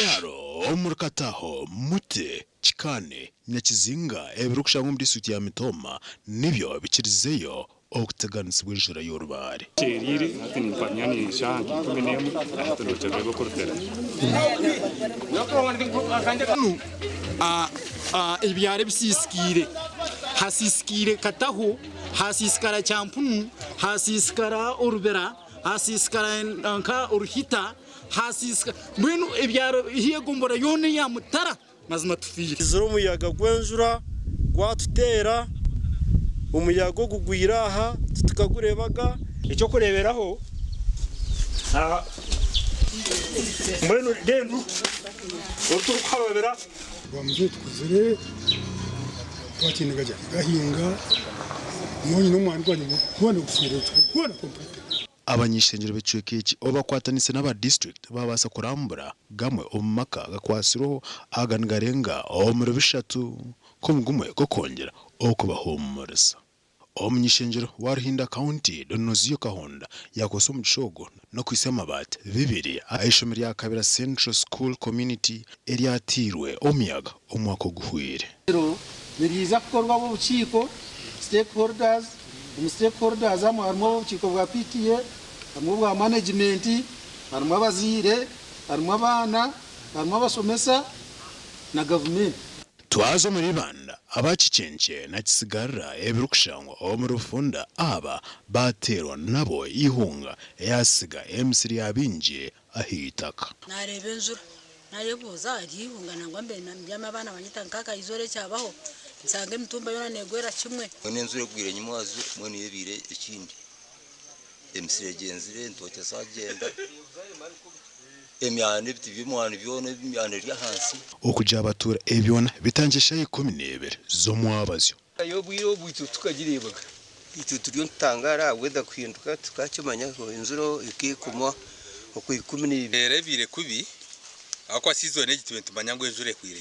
Ebyaro omuri Kataho, Mute, Kikaane, Nyakizinga ebirikushangwa omu disiturikiti ya Mitooma nibyo bikirizeyo okuteganisibwa enjura y'orubaare. Kyeriire hati nimpamya ni eshaaha nka 11 hati nokyerererwa okurutera. Hanu ebyaro ebisiisikaire, hasiisikaire Kataho, hasiisikara Kyampunu, hasiisikara Orubira, hasiisikara nka Oruhita, hasiisikara mbwenu ebyaro haihi egombolola yoona eya Mutara mazima tufiire. Haizire omuyaga gw'enjura gwatuteera, omuyaga ogugwire aha titukagureebaga. Eky'okureeberaho, mbwenu rendu oru turikuhababira. Bamuzeyi tukuzire twakine gagya gahinga nyowe nyine omwani gwangye gwona gufiire gwona complete. Abany'ishengyero b'ekicweka eki obu bakwatanise n'aba disiturikiti baabaasa kurambura gamwe omu maka agakwatsirweho aga nigarenga omuri bishatu nk'omu gumwe gw'okwongyera okubahuumuriza. Omuny'ishengyero wa Ruhinda County, Donozio Kahonda yaakozesa omugisha ogu n'okuhitsya amabaati bibiri ah'eishomero rya Kabira Central School Community eryateirwe omuyaga omwaka oguhweire. Niryiza kukorwa ab'obukiiko, stakeholders, omu stakeholders amwe harimu ab'obukiiko bwa PTA, harimu obwa management, harimu abazaire, harimu abaana, harimu abashomesa na gavumenti. Twaza omuri Ibanda, aba Kikyenkye na Kisigarira ebirikushangwa omuri Bufunda aba baateerwa nabo eihunga eyaatsiga emisiri ya baingi ah'eitaka. Naareeba enjura, naayebuuza eryo eihunga nangwa mbe mbyami abaana banyeta nk'akaizooba ekyabaho, nshanga emitumba yoona neegwera kimwe. Mbwenu enjura egwire nyimwazo mbwenu yo ebaire ekindi, emisiri egyenzire, entookye zaagyenda. Emyani, ebiti by'omwani byona emyani eri ahansi. Okugira abatuura ebyona bitandikye shaaha 12 z'omwabazyo. Nayo obwire obu itwe tukagireebaga. Itwe turiyo nitutangaara aha weather kuhinduka tukakimanya ngu enjura ekekoma okwa 12. Embeera ebaire kubi ahabw'okuba sizoni egi tube nitumanya ngu enjura ehwire.